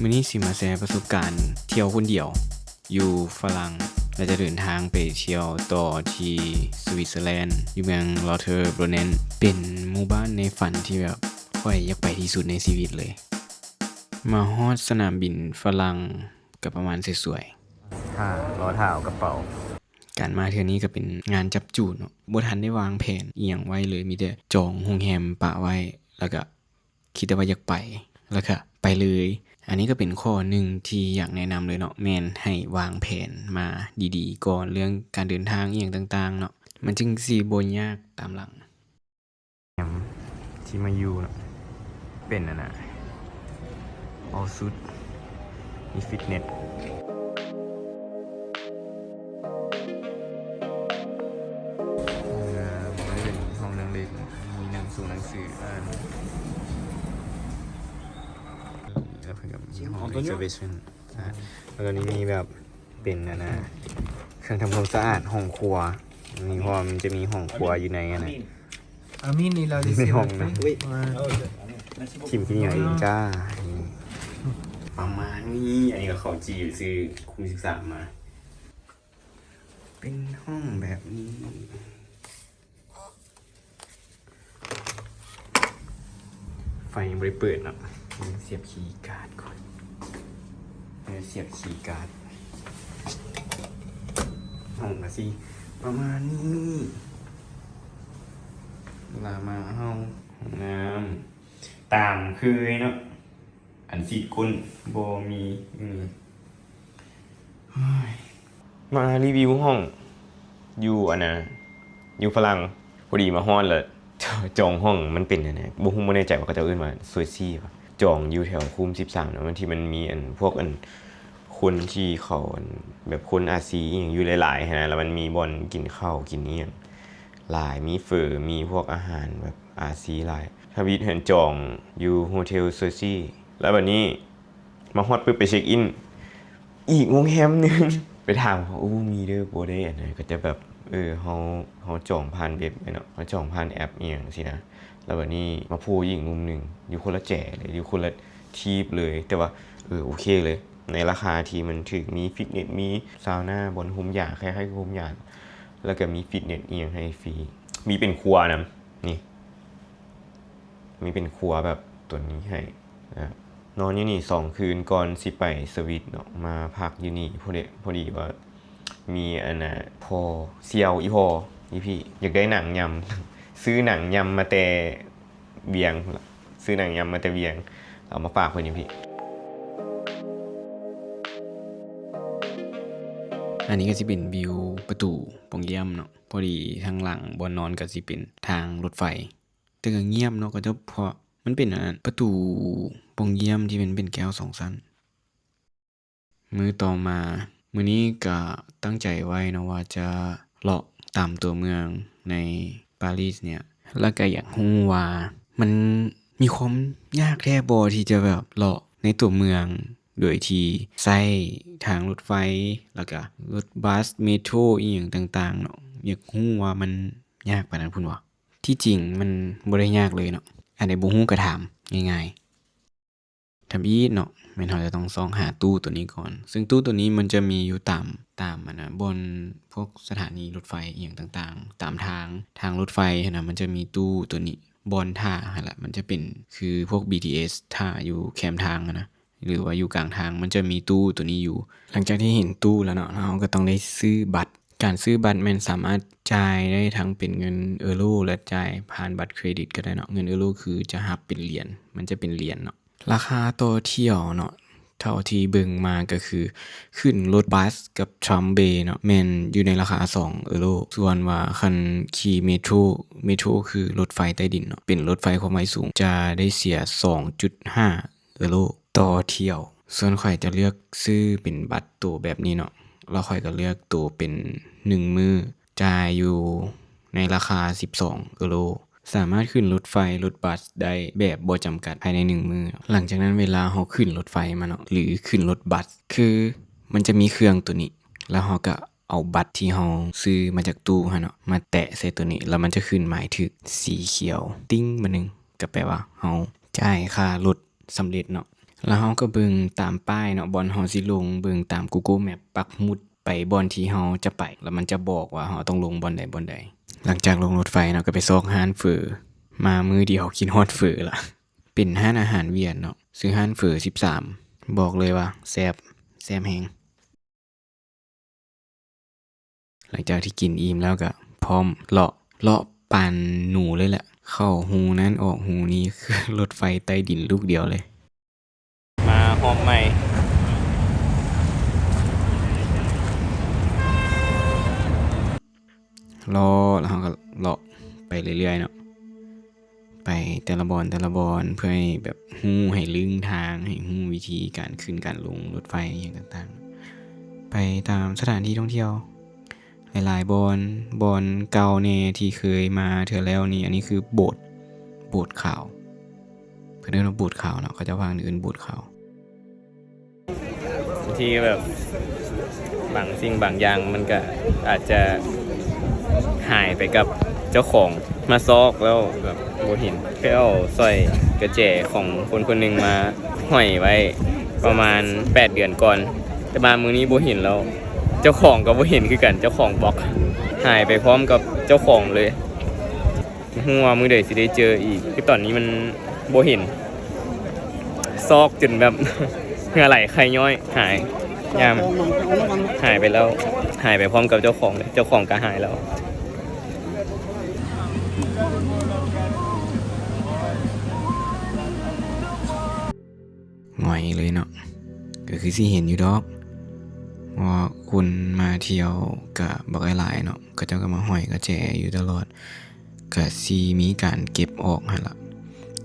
ມື້ນີ້ຊິມາແຊປະສົບການທ່ຽວຄົນດຽວຢູ່ຝຣັ່ງ ແລະ ຈະເດີນທາງໄປທ່ຽວຕໍ່ທີ່ສະວິດເຊີແລນ ຢູ່ເມືອງ Lauterbrunnen ເປັນໝູ່ບ້ານໃນຝັນທີ່ແບບຂ້ອຍຢາກໄປທີ່ສຸດໃນຊີວິດເລີຍ. ມາຮອດສະໜາມບິນຝຣັ່ງກໍປະມານສວຍໆ ຖ້າ ລໍຖ້າເອົາກະເປົາ. ການມາເທື່ອນີ້ກໍເປັນງານຈັບຈູດເນາະ ບໍ່ທັນໄດ້ວາງແຜນອີ່ຫຍັງໄວ້ເລີຍ ມີແຕ່ຈອງໂຮງແຮມປະໄວ້ ແລ້ວກໍ ຄິດແຕ່ວ່າຢາກໄປ ແລ້ວກະໄປເລີຍ. ອັນນີ້ກໍເປັນຂໍ້ໜຶ່ງທີ່ຢາກແນະນຳເລີຍເນາະ ແມ່ນໃຫ້ວາງແຜນມາດີໆກ່ອນ ເລື່ອງການເດີນທາງອີ່ຫຍັງຕ່າງໆເນາະ ມັນຈຶ່ງຊິບໍ່ຍາກຕາມຫຼັງ. ທີ່ມາຢູ່ເນາະ ເປັນອັນນ່າ ເອົາຊຸດ ມີຟິດເນັດ ເປັນຫ້ອງນັ່ງເຫຼັກ ມີໜັງສົງໜັງສືອ່ານ ແລ້ວເພິ່ນກໍມີຫ້ອງ reservation ອ່າ ແລ້ວກໍນີ້ມີແບບເປັນອັນນ່າ ເຄື່ອງທຳຄວາມສະອາດ ຫ້ອງຄົວ ມີ ເພາະວ່າມັນຈະມີຫ້ອງຄົວຢູ່ໃນອັນນ່າ. Amin, il a laissé la clé. ຖິ້ມຂີ້ເໜືອເອງຈ້າ ປະມານນີ້. ອັນນີ້ກໍເຂົ້າຈີ່ຊື່ ຄຸມສິບສາມມາ ເປັນຫ້ອງແບບນີ້ ໄຟຍັງບໍ່ໄດ້ເປີດເນາະ ສຽບຄີກາດກ່ອນ ສຽບຄີກາດ. ຫ້ອງກະຊິປະມານນີ້ ລາມາເຮົາ ຫ້ອງນ້ຳຕາມເຄີຍເນາະ ອັນສີດກົ້ນບໍ່ມີ. ອືມ ມາຣີວິວຫ້ອງຢູ່ອັນນ່າ ຢູ່ຝຣັ່ງ ພໍດີມາຮອດແລ້ວ ຈອງຫ້ອງມັນເປັນອັນນ່າ ບໍ່ຮູ້ ບໍ່ແນ່ໃຈວ່າເຂົາເຈົ້າເອີ້ນວ່າ Suite ບໍ່ ຈອງຢູ່ແຖວຄຸ້ມສິບສາມເນາະ ມັນທີ່ມັນມີອັນ ພວກອັນ ຄົນທີ່ເຂົາອັນ ແບບຄົນອາຊີອີ່ຫຍັງຢູ່ຫຼາຍໆຫັ້ນນະ ແລ້ວມັນມີບ່ອນກິນເຂົ້າກິນອີ່ຫຍັງຫຼາຍ ມີເຝີ ມີພວກອາຫານແບບອາຊີຫຼາຍ. ທຳອິດຫັ້ນຈອງຢູ່ໂຮເທວ Suite ແລ້ວບັດນີ້ ມາຮອດປຶບໄປເຊັກອິນອີກໂຮງແຮມໜຶ່ງ ໄປຖາມເຂົາ ໂອ້ ມີເດີ ບໍ່ໄດ້ອັນນັ້ນ ກໍຈະແບບ ເອີ ເຮົາ ເຮົາຈອງຜ່ານເວັບເນາະ ເຮົາຈອງຜ່ານແອັບອີ່ຫຍັງຊີ້ນະ ແລ້ວບັດນີ້ມາໂພອີກມຸມໜຶ່ງ ຢູ່ຄົນລະແຈເລີຍ ຢູ່ຄົນລະທີບເລີຍ ແຕ່ວ່າ ເອີ ໂອເຄເລີຍ ໃນລາຄາທີ່ມັນຖືກ ມີຟິດເນັດ ມີຊາວນາ ບ່ອນໂຮມຢາ ຄ້າຍໆໂຮມຢາ ແລ້ວກໍມີຟິດເນັດອີ່ຫຍັງໃຫ້ຟຣີ ມີເປັນຄົວນຳ ນີ້ ມີເປັນຄົວແບບຕົວນີ້ໃຫ້ນະ ນອນຢູ່ນີ້ສອງຄືນກ່ອນຊິໄປສະວິດເນາະ ມາພັກຢູ່ນີ້ ພໍດີ ພໍດີວ່າມີອັນນ່າ ພໍ່ສ່ຽວ ອີ່ພໍ່ ອີ່ພີ່ ຢາກໄດ້ໜັງຍຳ ຊື້ໜັງຍຳມາແຕ່ວຽງພຸ້ນລະ ຊື້ໜັງຍຳມາແຕ່ວຽງ ເອົາມາຝາກເພິ່ນຢູ່ພີ້. ອັນນີ້ກໍຊິເປັນວິວປະຕູປ່ອງຢ້ຽມເນາະ ພໍດີທາງຫຼັງບ່ອນນອນກໍຊິເປັນທາງລົດໄຟ. ແຕ່ກໍງຽບເນາະ ກໍຈະ ເພາະມັນເປັນອັນນັ້ນ ປະຕູປ່ອງຢ້ຽມທີ່ມັນເປັນແກ້ວສອງຊັ້ນ. ມື້ຕໍ່ມາ ມື້ນີ້ກໍຕັ້ງໃຈໄວ້ເນາະວ່າຈະເລາະຕາມຕົວເມືອງໃນປາຣີສເນີ້ຍ ແລ້ວກໍຢາກຮູ້ວ່າມັນມີຄວາມຍາກແທ້ບໍ່ທີ່ຈະແບບເລາະໃນຕົວເມືອງໂດຍທີ່ໃຊ້ທາງລົດໄຟ ແລ້ວກໍລົດບັສ ເມໂທ ອີ່ຫຍັງຕ່າງໆເນາະ ຢາກຮູ້ວ່າມັນຍາກປານນັ້ນພຸ້ນບໍ່? ທີ່ຈິງມັນບໍ່ໄດ້ຍາກເລີຍເນາະ ອັນໃດບໍ່ຮູ້ກໍຖາມ ງ່າຍໆ. ທຳອິດເນາະ ແມ່ນເຮົາຈະຕ້ອງຊອກຫາຕູ້ໂຕນີ້ກ່ອນ ເຊິ່ງຕູ້ໂຕນີ້ມັນຈະມີຢູ່ຕາມ ຕາມອັນນະ ບ່ອນພວກສະຖານີລົດໄຟອີ່ຫຍັງຕ່າງໆ ຕາມທາງ ທາງລົດໄຟຫັ້ນນະ ມັນຈະມີຕູ້ໂຕນີ້ ບ່ອນຖ້າຫັ້ນລະ ມັນຈະເປັນຄືພວກ ບີທີເອສ ຖ້າຢູ່ແຄມທາງຫັ້ນນະ ຫຼືວ່າຢູ່ກາງທາງ ມັນຈະມີຕູ້ໂຕນີ້ຢູ່. ຫຼັງຈາກທີ່ເຫັນຕູ້ແລ້ວເນາະ ເຮົາກໍຕ້ອງໄດ້ຊື້ບັດ. ການຊື້ບັດແມ່ນສາມາດຈ່າຍໄດ້ທັງເປັນເງິນເອີໂຣ ແລະ ຈ່າຍຜ່ານບັດເຄຣດິດກໍໄດ້ເນາະ. ເງິນເອີໂຣຄືຈະຮັບເປັນຫຼຽນ ມັນຈະເປັນຫຼຽນເນາະ. ລາຄາຕໍ່ຖ້ຽວເນາະ ເທົ່າທີ່ເບິ່ງມາກໍຄື ຂຶ້ນລົດບັສກັບທຣາມເບເນາະ ແມ່ນຢູ່ໃນລາຄາສອງເອີໂຣ. ສ່ວນວ່າຄັນຂີ່ເມໂທຣ ເມໂທຣຄືລົດໄຟໃຕ້ດິນເນາະ ເປັນລົດໄຟຄວາມໄວສູງ ຈະໄດ້ເສຍສອງຈຸດຫ້າ ເອີໂຣຕໍ່ທ່ຽວ. ສ່ວນຂ້ອຍຈະເລືອກຊື້ເປັນບັດໂຕແບບນີ້ເນາະ ແລ້ວຂ້ອຍກໍເລືອກໂຕເປັນໜຶ່ງມື້ ຈ່າຍຢູ່ໃນລາຄາສິບສອງເອີໂຣ. ສາມາດຂຶ້ນລົດໄຟ, ລົດບັສໄດ້ແບບບໍ່ຈຳກັດພາຍໃນໜຶ່ງມື້. ຫຼັງຈາກນັ້ນເວລາເຮົາຂຶ້ນລົດໄຟມາເນາະ ຫຼື ຂຶ້ນລົດບັສ ຄືມັນຈະມີເຄື່ອງໂຕນີ້ ແລ້ວເຮົາກໍ ເອົາບັດທີ່ເຮົາຊື້ມາຈາກຕູ້ຫັ້ນເນາະ ມາແຕະໃສ່ໂຕນີ້ ແລ້ວມັນຈະຂຶ້ນໝາຍຖືກສີຂຽວຕິ້ງບາດໜຶ່ງ ກໍແປວ່າເຮົາຈ່າຍຄ່າລົດສຳເລັດເນາະ. ແລ້ວເຮົາກໍເບິ່ງຕາມປ້າຍເນາະ ບ່ອນເຮົາຊິລົງ ເບິ່ງຕາມ Google Map ປັກໝຸດໄປບ່ອນທີ່ເຮົາຈະໄປ ແລ້ວມັນຈະບອກວ່າເຮົາຕ້ອງລົງບ່ອນໃດບ່ອນໃດ. ຫຼັງຈາກລົງລົດໄຟເນາະ ກໍໄປຊອກຮ້ານເຝີ ມາມື້ດຽວຄິດຮອດເຝີລະ. ເປັນຮ້ານອາຫານຫວຽດເນາະ ຊື່ຮ້ານເຝີສິບສາມ ບອກເລີຍວ່າແຊບ ແຊບແຮງ. ຫຼັງຈາກທີ່ກິນອີ່ມແລ້ວກໍພ້ອມເລາະ ເລາະປານໜູເລີຍແຫຼະ ເຂົ້າຮູນັ້ນອອກຮູນີ້ ຄືລົດໄຟໃຕ້ດິນລູກດຽວເລີຍ. ມາຮອບໃໝ່ ເລາະ ແລ້ວເຮົາກໍເລາະໄປເລື້ອຍໆເນາະ ໄປແຕ່ລະບ່ອນແຕ່ລະບ່ອນ ເພື່ອໃຫ້ແບບຮູ້ ໃຫ້ລຶ້ງທາງ ໃຫ້ຮູ້ວິທີການຂຶ້ນການລົງລົດໄຟຫຍັງຕ່າງໆ ໄປຕາມສະຖານທີ່ທ່ອງທ່ຽວຫຼາຍໆບ່ອນ ບ່ອນເກົ່າແດ່ທີ່ເຄີຍມາເທື່ອແລ້ວນີ້. ອັນນີ້ຄືໂບດ ໂບດຂາວ ເພິ່ນເອີ້ນວ່າໂບດຂາວເນາະ ເຂົາເຈົ້າພາກອື່ນໂບດຂາວ. ບາງທີແບບບາງສິ່ງບາງຢ່າງມັນກະອາດຈະຫາຍໄປກັບເຈົ້າຂອງ ມາຊອກແລ້ວແບບບໍ່ເຫັນ. ເຄີຍເອົາສ້ອຍກະແຈຂອງຄົນຄົນໜຶ່ງມາຫ້ອຍໄວ້ປະມານແປດເດືອນກ່ອນ ແຕ່ມາມື້ນີ້ບໍ່ເຫັນແລ້ວ ເຈົ້າຂອງກໍບໍ່ເຫັນຄືກັນ ເຈົ້າຂອງບອກ ຫາຍໄປພ້ອມກັບເຈົ້າຂອງເລີຍ. ບໍ່ຮູ້ວ່າມື້ໃດຊິໄດ້ເຈີອີກ ຄືຕອນນີ້ມັນບໍ່ເຫັນ ຊອກຈົນແບບເຫື່ອໄຫຼໄຂ້ຍ້ອຍ ຫາຍ ຍາມ ຫາຍໄປແລ້ວ ຫາຍໄປພ້ອມກັບເຈົ້າຂອງເລີຍ ເຈົ້າຂອງກໍຫາຍແລ້ວ. ຫງອຍເລີຍເນາະ ກໍຄືຊິເຫັນຢູ່ດອກ ເພາະວ່າຄົນມາທ່ຽວກະບັກຫຼາຍໆເນາະ ເຂົາເຈົ້າກໍມາຫ້ອຍກະແຈຢູ່ຕະຫຼອດ ກະຊິມີການເກັບອອກຫັ້ນລະ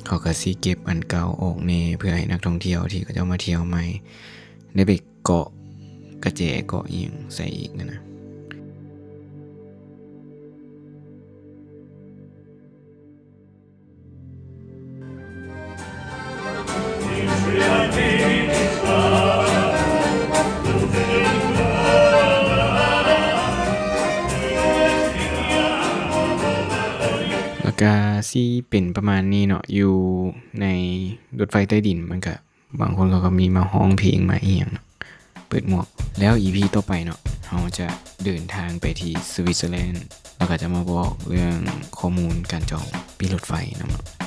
ເຂົາກະຊິເກັບອັນເກົ່າອອກແດ່ ເພື່ອໃຫ້ນັກທ່ອງທ່ຽວທີ່ເຂົາເຈົ້າມາທ່ຽວໃໝ່ໄດ້ໄປເກາະກະແຈເກາະອີ່ຫຍັງໃສ່ອີກຫັ້ນນະ. ແລ້ວກະຊິເປັນປະມານນີ້ເນາະ ຢູ່ໃນລົດໄຟໃຕ້ດິນ ມັນກະ ບາງຄົນເຂົາກໍມີມາຮ້ອງເພງມາອີ່ຫຍັງເນາະ ເປີດໝວກ. ແລ້ວອີພີຕໍ່ໄປເນາະ ເຮົາຈະເດີນທາງໄປທີ່ສະວິດເຊີແລນ ແລ້ວກໍຈະມາບອກເລື່ອງຂໍ້ມູນການຈອງປີ້ລົດໄຟນຳເນາະ.